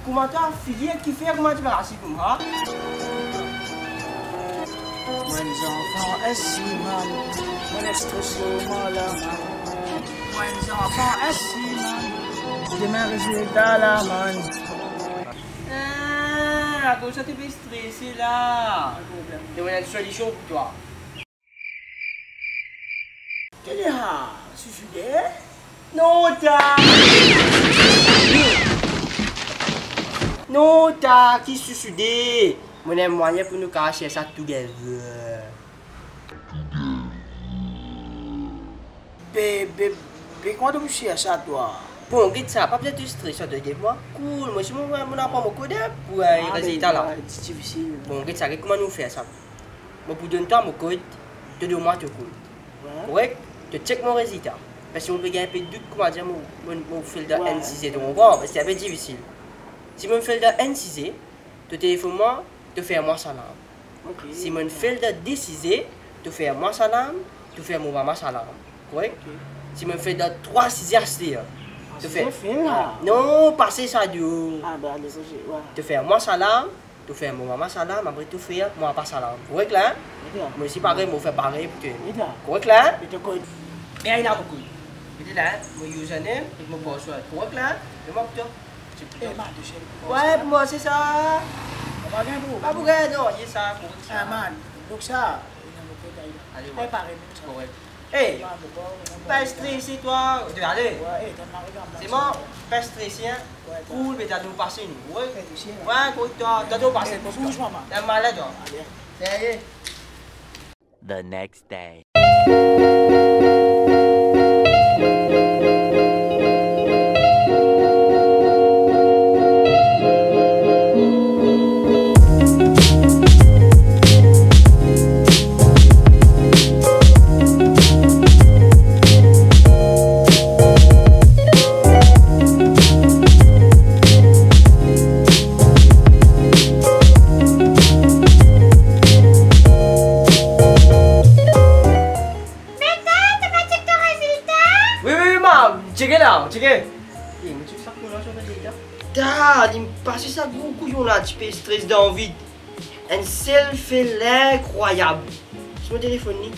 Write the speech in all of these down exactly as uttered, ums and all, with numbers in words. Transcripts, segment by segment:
Kouma to figir ki fer, kouma to pa rasir kouma? Mo enn zanfan esi, man. Mo enn stres lor mwa la, man. Mo enn zanfan esi, man. Demin rezilta la, man. Ah, akoz sa to pe strese la? Mo ena enn solision pou twa. Tene ha, sousoude? Non, ta. Non, ta, ki sousoude? Mo ena mwayin pou nou kapav sers sa together. Be, be, be, kouma to pou sers sa, twa? Bon, get sa, pa bizin to stres, twa, de mwa. Cool, mo si mo, mo aprann mo kod pou, eh, rezilta la. Be, ti difisil. Bon, get sa, get kouma nou fer sa. Mo pou donn twa mo kod, to donn mwa to kod. Wi. Korek? To check mo rezilta. Parski mo pe gagn inpe dout, koumadir mo, mo, mo fer dan enn size, to konpran? Parski se inpe difisil. Si mo fer dan enn size, to telefonn mwa, to fer mwa salam. Ok. Si mo fer dan de size, to fer mwa salam, to fer mo mama salam. Korek? Ok. Si mo fer dan trwa size aster, to fer... Aster, fer la. Non, pase sa, do. Ah, be, ale, sa, wi. To fer mwa salam, to fer mo mama salam, apre to fer mo papa salam. Korek la, en? Wi, ta. Mo osi parey, mo fer parey pou twa. Wi, ta. Korek la, en? Wi, ta, korek. Me ena mo kod. Wi, ta, la, en? Mo username ek mo password. Korek la, en? Me mo pou twa. Eh, man, to sel pou... Wi, pou mwa, se sa. Pa pou gagn, non, ye sa, korek sa. Ah, man, donk sa, ena mo kod la. Ale, wi. Eh, parey, sa. Korek. Ey, pa strese twa. Ale. Se bon, pa strese, en. Cool, be ta nou pase nou. Wi. Wi, kot twa, ta nou pase. Bouz mwa, man. Ena malad, twa. Ale. Serye. The next day. Meta, to pa check to rezilta? Wi, wi, wi, ma, cheke la, cheke. Eh, mo check sa, kouma sa rezilta? Ta, li pase sa gro kouyon la, ti pe stres dan vid. Enn sel fe linkrwayab. Si mo telefonn li.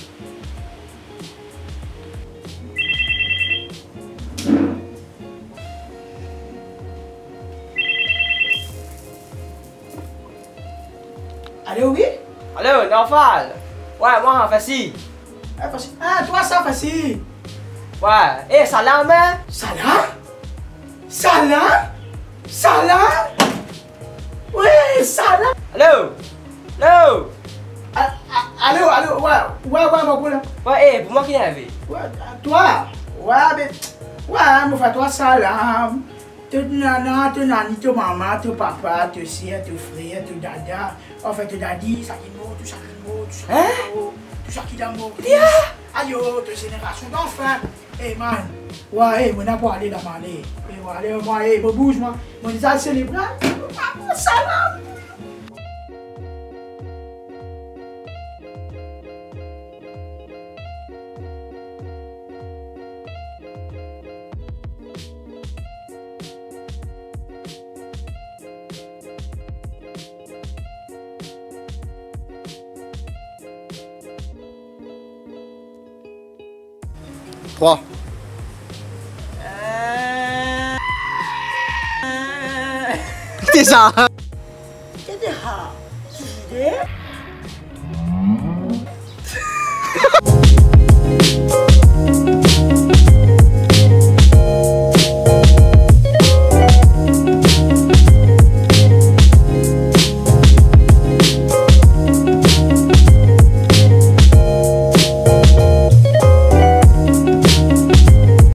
Alo, wi? Alo, Naufal. Wi, mwa, Fasi. Eh, Fasi. Ah, twa sa, Fasi. Wi, eh, salam, en? Salam? Salam? Salam? Wi, salam. Alo? Alo? A-, a-, alo, alo, wi, wi, wi, mo pou la. Wi, eh, pou mwa ki nerve. Wi, twa? Wi, be, wi, mo fer twa salam. To nana, to nani, to mama, to papa, to ser, to frer, to dada, anfin to dadi, sa ki mor, tou sa ki mor, tou sa ki mor, tou sa ki dan mor. Ayo, to zenerasion danfin. Eh, man, wa, eh, mo ena pou ale la, man, eh. Eh, wa, ale, mwa, eh, mo bouz, mwa. Mo ena selebre. Salam. Trwa. Ki sa? Ki sa? Sousoude?